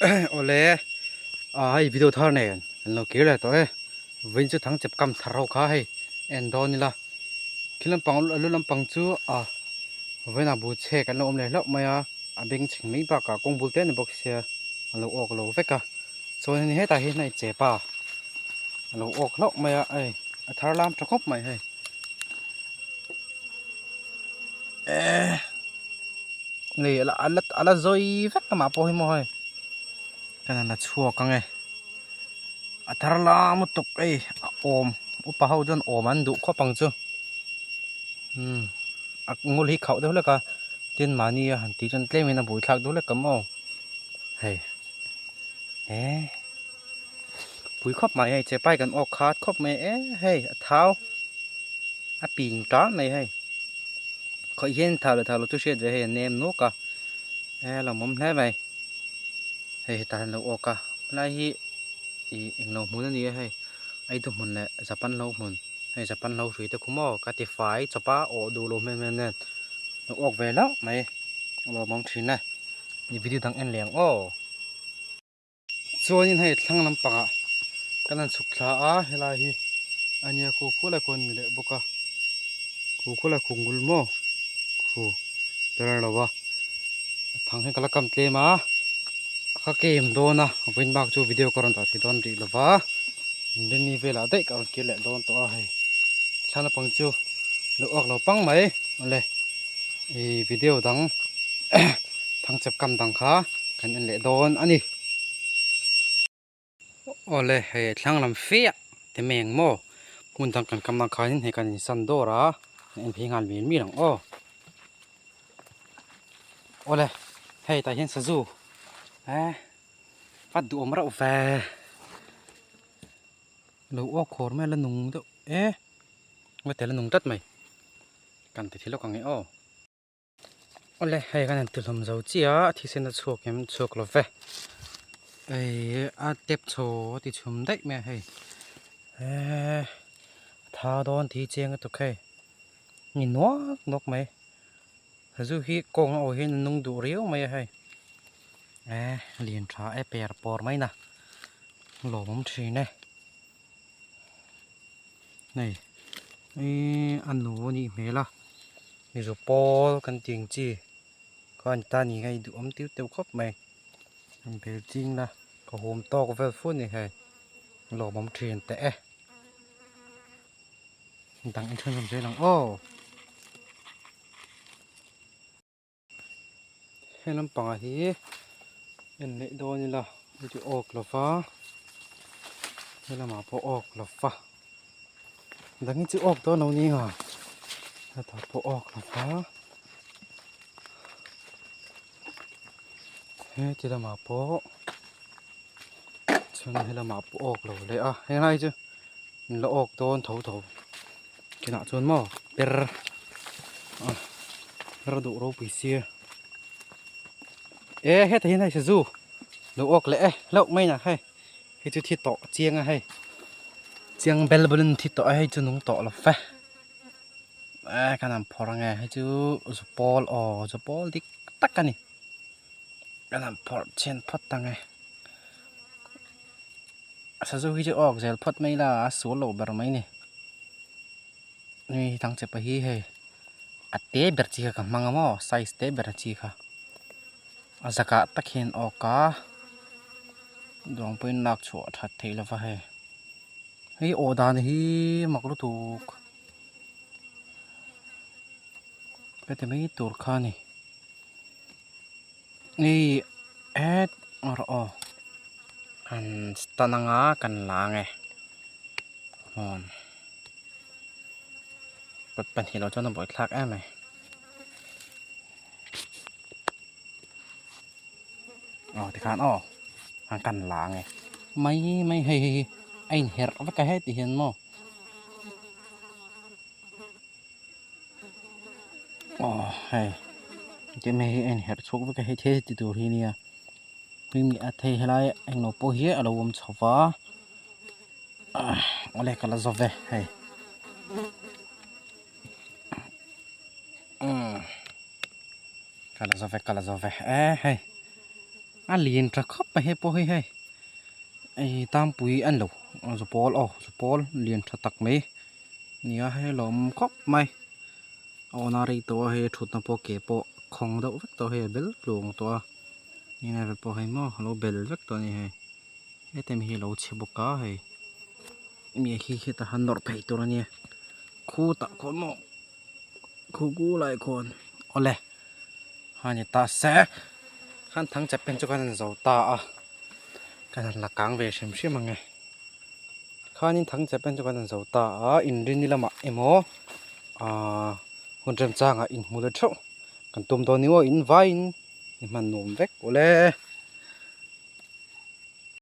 Awle ah hei video thar nen an lo kir leh tawh e vawiin chu thang chep kam thar ho kha hei en dawn ila khi lampang a lu lampang chu ah vawiin ah bu chhek an lo awm leh hlauh mai a a beng chheng mai bakah kawng bul te a ni bawk sia a lo awk lo vek a chuan hei hetah hian hei chepa a lo awk hlauh mai a hei a thar lam tha khawp mai hei eh. Nei ala ala ala zawi vek amah pawh hi maw hei kan han la chhuak ang e a thar lam lutuk hei a awm upa ho chuan awm an duh khawp ang chu umm a ngul hi khauh deuh hlek a tin mahni a han tih chuan tlem in a buaithlak deuh hlek ang maw hei he pui khawp mai hei chepai kan awk khat khawp mai e hei a thau a ping tan mai hei. Khawih hian thau leh thau lo chu hriat ve hei a nem nuk a e a lawmawm hle mai hei hetah hian a lo awk a helai hi ih englo hmun a ni a hei aidu hmun leh japan lo hmun hei japan lo hrui te khu maw ka ti fai chawp a awh duh lo hmel hmel nen a awk ve hlauh mai a lawmawm thin e ni video dang en leh ang aw. Chuanin hei thlang lampangah kan han chhuk thla a helai hi a nia khu khu lai khuan ni leh bawk a khu khu lai khu ngul maw khu ber lo a thang hi ka la kam tlem a ka kem dawn a vawiin bak chu video ka rawn dah thei dawn rih lo va inrinni velah daih ka rawn kir leh dawn tawh a hei thlang lampang chu lo uak lo pang mai awle ih video dang thangchep kam dang kha. Kan en leh dawn a ni. Awle hei thlang lam fiah te mai ang maw hmun dang kan kam ang khanin hei kan insan dawr a kan en phei nghal mil mil ang aw. Awle hei tah hian sazu eh a duhawm reuh ve lo awk khawr mai a la nung deuh e ngaw la nung tlat mai kan ti thei lawk ang e aw. Awle hei kan han ti hlawm zo chiah a thisen a chhuak em chhuak lo ve hei a tep chho a ti chhum daih mai a hei eee a tha dawn tih hi chiang lutuk hei ni nuak nuak mai sazu hi kawng a awh hian a nung duh riau mai a hei eee lian tha e per pawr mai na lawmawm thin e hei eee a nu a nih hmel a. Mizo pawl kan tih ang chi kha an ta ni ngai duhawm tiu teuh khawp mai an bel ching la ka hum tawk vel fur ni hei lawmawm thin teh e dang in chhunzawm zel ang aw. He lampangah hi en leh dawn ila heti awk lova he lamah pawh awk lova dang hi chu awk dawn lo ni ang hetah pawh awk lova heti lamah pawh chuan he lamah pawh awk lo leh a helai chu an la awk dawn tho tho kinah chuan maw per a per duh ropui sia e hetah hian hei sazu lo awk leh e hlauh mai na hei hei chu thi tawh chiang a hei chiang bel bawlin thi tawh a hei chu nung tawh lo fe e kan han phawrh ange hei chu zupawl aw zupawl dik tak a ni kan han phawrh chhian phawt ange. Sazu hi chu awk zel phawt mai la a sual loh ber mai ni ni thang chepa hi hei a te ber chi kha ka hmang a maw size te ber chi kha a zakah tak hian awk a duang pawhin lak chhuah that theih lova hei hei awh dan hi mak lutuk heti mai tur kha a ni. Ni het rawh aw han stand anga kan la ange hawn kut pahnih loh chuan a buaithlak em mai aw tikhan aw han kan la ange mai mai hei hei hi a inherh vek a heti hian maw. Aw hei tin hei hi a inherh chhuak vek a hei thil ti tur hi ania hei mi a thei helai englo pawh hi alo awm chho va awle ka la zo ve hei umm ka la zo ve ka la zo ve e hei. A lian tha khawp mai hei pawh hi hei ei tampui a ni lo zupawl aw zupawl lian tha tak mai nia hei a lawm khawp mai a awna rei tawh a hei thutna pawh ke pawh khawng deuh vek tawh hei a bel tlung tawh a eng vel pawh hei maw a lo bel vek tawh a ni hei heti mi hi a lo chhe bawk a hei mi hi hetah han nawrh phei tur a nia khutah khawn maw. Khu ku lai khawn awle hani ta se khan thang chep pen chu kan han zo ta a kan han la kang ve hrim hrim ang e khanin thang chep pen chu kan han zo ta a inrini lamah emaw ahh hun remchangah inhmu leh theuh kan tum dawn ni aw in vaiin i hman nuam vek awle.